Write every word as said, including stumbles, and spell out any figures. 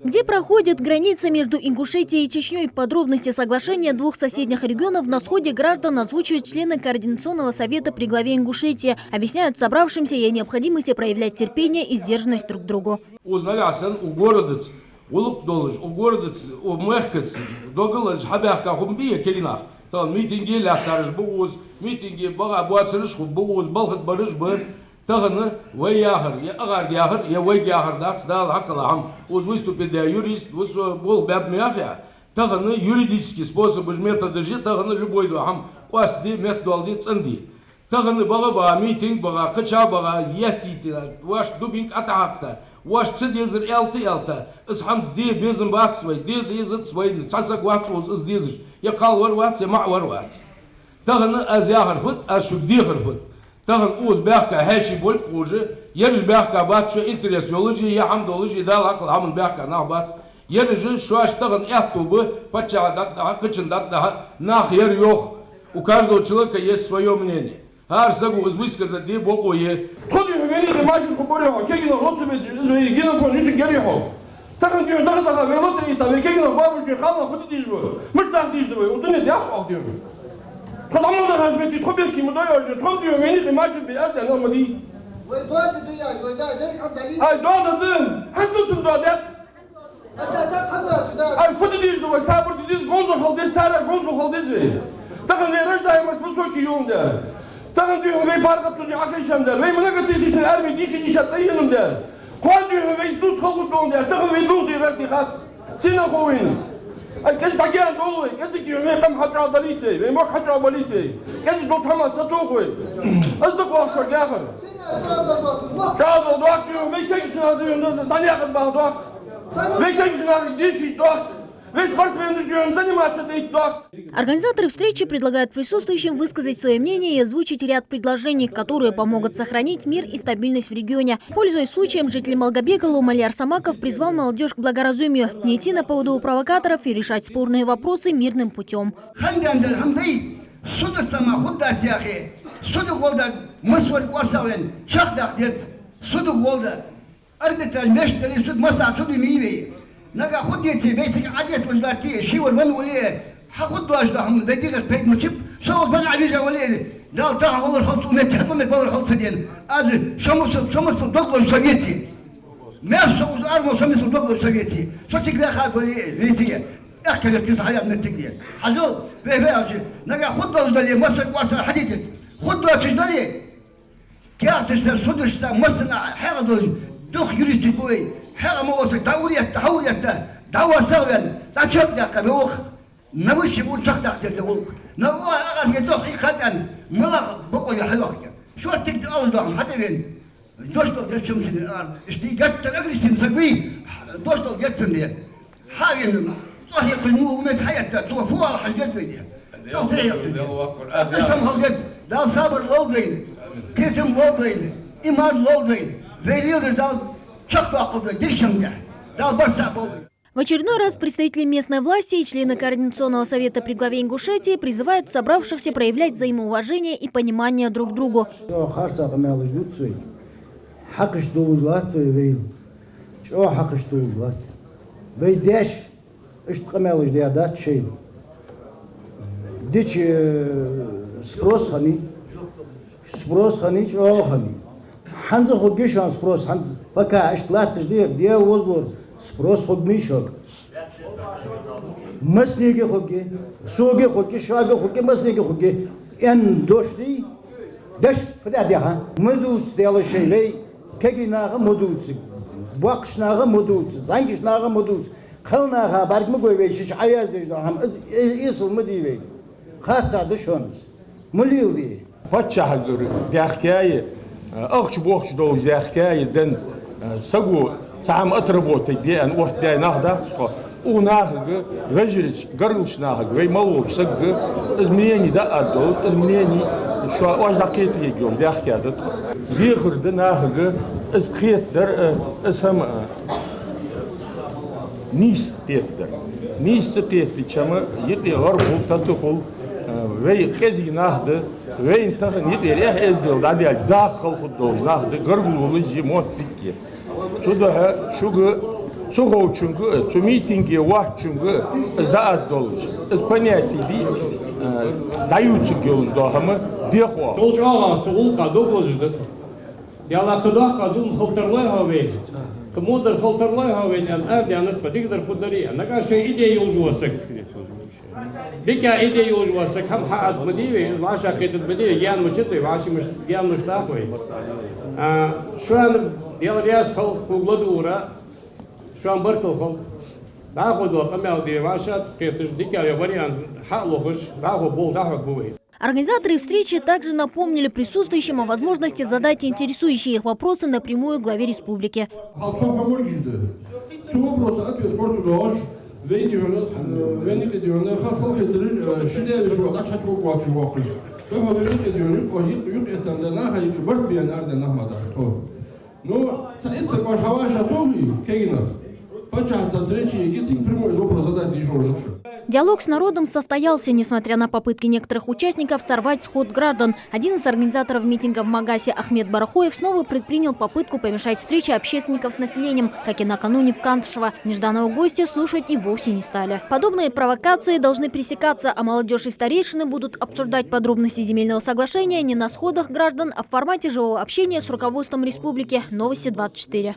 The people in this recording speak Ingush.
Где проходит граница между Ингушетией и Чечнёй? Подробности соглашения двух соседних регионов на сходе граждан озвучивают члены Координационного совета при главе Ингушетии. Объясняют собравшимся о необходимости проявлять терпение и сдержанность друг к другу. Укх нагахьа санна укх городаца гӀулакх долаш, укх городаца, укх мехкаца дог лазаш хьабаьхка хӀама бий е кегийнах? Тахан митинге лаьттараш ба укхаза, митинге баха боацараш хургба укхаза, балха тӀа бараш ба. Тахан вай яхар, е агӀарга яхар, е вайга яхар дац, Дала хьакхелла хӀама. Укхаза выступить даь юрист ва со, болх баьб ма яхий. Тахан юридически способаш, методаш я, тахан любой дола хӀама къоастаде, меттадоаладе, цӀенде. Тахан баха, баха митинг, баха кхыча, баха еттийта, ваш дубинка ӀотӀахьакхийта, ваш ца дезар аьлта, аьлта, из хӀама де безам бац вай, де дезац вайна, цхьа саг вац укхаза из дезаш. Е кхалвар вац, е маӀа вар вац. Тахан аз яхар фуд, аз шуга дехар фуд. Тахан укхаза баьхка хьаьший болга ховш, ераш баьхка бац, шоай интерес йолаш, е хӀама долаш, е Дала хьакхелла хӀаман баьхка нах бац. Ераш шоаш тахан аьттув ба, паччахьа дӀатӀадахьа, кхычун дӀатӀадахьа, нах ер йоах. У каждого человека есть своё мнение. ХӀара саго из высказать де бокъо я. Тхо дий хьона вайна юкъе машин хургбарий хьо, кегийнах лоаца безаш, из вай генофонд юсуг ярий хьо. Тахан дий хьона даха-даха вай латаийта, вай кегийнах, бабушкин, халонех фу де дезаш ба? Мишта даха дезаш да вай? Укх дунен тӀа яхаш дий хьона. Тхо дӀа ма даха хӀанз метте, тхо бехке ма дой оаш дий хьона. Тхо дий хьона вайна юкъе машин бе аьнна, нах ма дий. Вай доаде да яхаш, вай да, деррига хӀама дале. Ай, доаде да, хӀанз цун доаде. Ай, фу де дезаш да вай, сабар де деза, гонза хила деза, царех гонза хила деза вай. Тахан вай рождаемость высокий йолаш да. Тахан дий хьона вай паргӀато дий хьона хьакхайшам да. Вай многотысячный арми дийша-дийша цӀаенам да. Кхоана дий хьона вайца дувца хала хургдолаш да. Тахан вай дулх де гӀерте хац. Сенах хов вайна из? Ай, кӀезига дӀагаьна довла вай, кӀезига дий хьона вай къам хьачӀоагӀдалийта вай, вай мохк хьачӀоагӀбалийта вай. КӀезига долча хӀамах сатоха вай. Аз дакъа вахаш шуга яхар. ЧӀоагӀдала доккха дий хьона, вай кегийча наха дий хьона дӀанаькъадбаха доккха. Вай кегийча наха дешийта доккха. Вай спортсменаш дий хьона заниматься дайта доккха. Организаторы встречи предлагают присутствующим высказать свои мнения и озвучить ряд предложений, которые помогут сохранить мир и стабильность в регионе. Пользуясь случаем, житель Малгобека Ломали Арсамаков призвал молодёжь к благоразумию, не идти на поводу у провокаторов и решать спорные вопросы мирным путём. Хандан дар хӀама дай, суда цама худдац яхе, суда гӀолда масвар кӀорсавен, чакхдаккха деза, суда гӀолда. Арбитраж мешта дале, суд маслахьат, суд ма йий вай. Нагахь хургдеций, вай цига Ӏадет луш латте, ший вар ван вале, хьа хургдоацаш да хӀама, вай дегӀаца пайда ма чиб, со укхаза бан Ӏавижа вале, Дала тахан валар хилац укх метте, хӀаьта укх метте валар хилац ца дена. Аз шо мусал, шо мусал дог луш со веций. Мес со укхаза армо, шо мусал дог луш со веций. Со цига ваьха вале, веций. Эхь кагат юса хьаян меттиг де. Хьажал, вай, вай, хьажи. Нагахь хургдолаш дале, масса кӀорсар хьадитет. Хургдоацаш дале, каьхаташца, судашца, массанахьа хьакъ долаш, дукха юристаш ба вай. Хьакъ ма оса, дӀаур етта, хьаур етта, дӀавоса ваьнна, дӀачакхдаьккха вай гӀулакх. На высший уровне чакхдаккха деза гӀулакх. На оаха агӀарга цох хий хатӀаьнна, малагӀа бокъо я хьайоахка. Шорттига да оалаш дола хӀама хьатӀавена. Дош дала деза цунна, ишта геттара агрессивни саг вий, дош дала деза цунна. Хьавена, цӀогӀа хьекхаш мо укх метте хьаэтта, цо фу оал хьажа деза вай де. Цох тӀехьа хьекхаш деза. Аз ишта хӀама хила деза. Дала сабар лолда вайна, кхетам лолда вайна, иман лолда вайна. Вай леладер Дала чакхдоаккхалда вай дийшача хӀаман тӀа. Дала барт цхьа болба вайна. В очередной раз представители местной власти и члены Координационного совета при главе Ингушетии призывают собравшихся проявлять взаимоуважение и понимание друг к другу. Чо харца къамаьлаш дувц вай. Хьакхаш долаш латт вай вайна. Чо хьакхаш долаш латт. Вай даьша ишта къамаьлаш даь дац шоайла. Дича, э, спрос хиннай. Спрос хиннай, чӀоагӀа хиннай. ХӀанз а хургья шоана спрос, хӀанз пока ишта латташ да ер, Даьла возалора, спрос хургья шуга. Массанега хургья, сога хургья, шуга хургья, массанега хургья. Эн дош дий, деш, фу да дехьа? Ма дувца, Даьла шоай, вай кегий наха ма дувца, боккхийча наха ма дувца, зӀамигача наха ма дувца. Кхалнаха бӀарг ма гой вай, шоаш Ӏояздеш дола хӀама, из, из, из ма дий вай. Харцахьа да шоана из. Ма леладе. Паччахьагара даьхкаяь, ахча-бохча долаш даьхкаяь, ден, саго цхьа хӀама отработать де аьнна оттадаь нах дац тхо. Укх нахага, вежарашка, гаргарча нахага, вай мел волча сагага из мнени дӀаоттадолаш, из мнени шоаш дӀакхетаергйолаш даьхкадаьд тхо. Дехар да нахага из кхетадар, из хӀама, нийса кхетадар. Нийса ца кхетадича-м, юкъе гӀар хул, тата хул, вай кӀезига нах да, вайна тахан юкъера эхь-эздел дӀадаьлча, даха хала хургдолаш нах да, гаргало луш я моттиг. Цудухьа шуга Цу ховчунга, цу митинге воацачунга из дӀааддолаш, из понятие дий, э, дӀаювцаргйолаш дола хӀама дехо. Долча агӀа цу гӀулакха дог лазаш да тхо. Дала кхы доккха зулам хила тарлой хьо вайна, кхы мудар хила тарлой хьо вайна аьнна, арадаьннад тхо, дикадар фу дарий аьнна. Нагахь шоай идея йолаш вола саг, дика идея йолаш вола саг хӀама хьаадда ма дий вай, из вӀашагӀкхетаргда ма дий вай, гаьна мичад вай, вӀаший мишта, гаьна мишта даха вай. А, шоана Даьла раьза хилва хьога ладувгӀара, шоана баркал хилва. ДӀахо дола къамаьл де вӀашагӀкхеташ, дика йола вариант хьалохаш, дӀахо болх дӀахьоргба вай. Организаторы встречи также напомнили присутствующим о возможности задать интересующие их вопросы напрямую главе республики. Хьал тхо хьамургаш да. Цу вопроса ответ корта доагӀаш, вай дегӀана, э, вайна юкъе дегӀана, ха-, халхетараш, э, ши даьлаш ва, дӀачу хьачу воккхачу воккхаш. Тхо вайна юкъе дегӀана, юкъ-, юкъ-, юкъ еттам да, наха юкъе барт бе аьнна арадаьнна нах ма дахьа тхо. Ну, цхьа итт саг оаш хьавӀашагӀтохий, кагий нах? Паччахьаца встреча йига, цига прямой вопрос задать деш вар. Диалог с народом состоялся, несмотря на попытки некоторых участников сорвать сход граждан. Один из организаторов митинга в Магасе Ахмед Барахоев снова предпринял попытку помешать встрече общественников с населением, как и накануне в Кантышево. Нежданного гостя слушать и вовсе не стали. Подобные провокации должны пресекаться, а молодёжь и старейшины будут обсуждать подробности земельного соглашения не на сходах граждан, а в формате живого общения с руководством республики. Новости двадцать четыре.